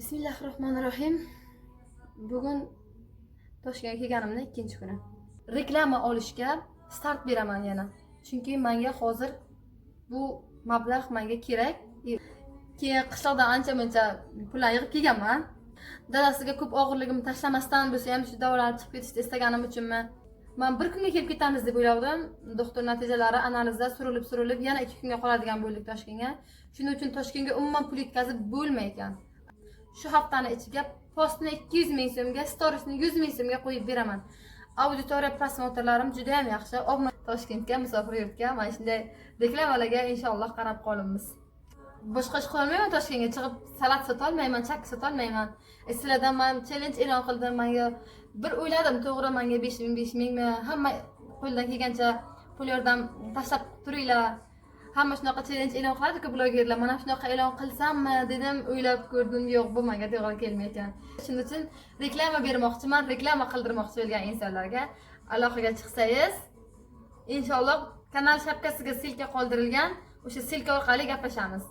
Bismillahi rohmanir rohim. Bugun Toshkentga kelganimni ikkinchi kuni. Reklama olishga start beraman yana, chunki manga hozir bu mablag' manga kerak. Keyin qishloqdan ancha muncha pullar yig'ib kelganman. Dadasiga ko'p og'irligimni tashlamasdan bo'lsa ham, shu davolanib chiqib ketishni istaganim uchunmi, man bir kunga kelib ketamiz deb o'yladim. Doktor natijalari, analizlar surilib surilib yana 2 kunga qoladigan bo'ldik Toshkentga. Shuning uchun Toshkentga umuman pul yetkazib bo'lmay ekan. Shu haftani ichiga postni 200 000 so'mga, storiesni 100 000 so'mga qo'yib beraman. Auditoriya, просмотр larim juda yam yaxshi. Toshkentga, musofir yurtga mana shunday reklamalarga inshaalloh qarab qolamiz. Boshqa ish qilolmayman, Toshkentga chiqib salat sotolmayman, chakki sotolmayman. Sizlardan man challenge e'lon qildim. Manga bir o'yladim, to'g'ri, manga 5000, 5000mi, hamma qo'ldan kelgancha pul yordam tashlab turinglar. Hamma shunaqa challenge e'lon qiladiku blogerlar, mana shunaqa e'lon qilsammi dedim, o'ylab ko'rdim, yo'q, bu menga to'g'ri kelmaykan. Shuning uchun reklama bermoqchiman. Reklama qildirmoqchi bo'lgan insonlarga aloqaga chiqsangiz, inshaalloh, kanal shapkasiga ссылка qoldirilgan, o'sha ссылка orqali gaplashamiz.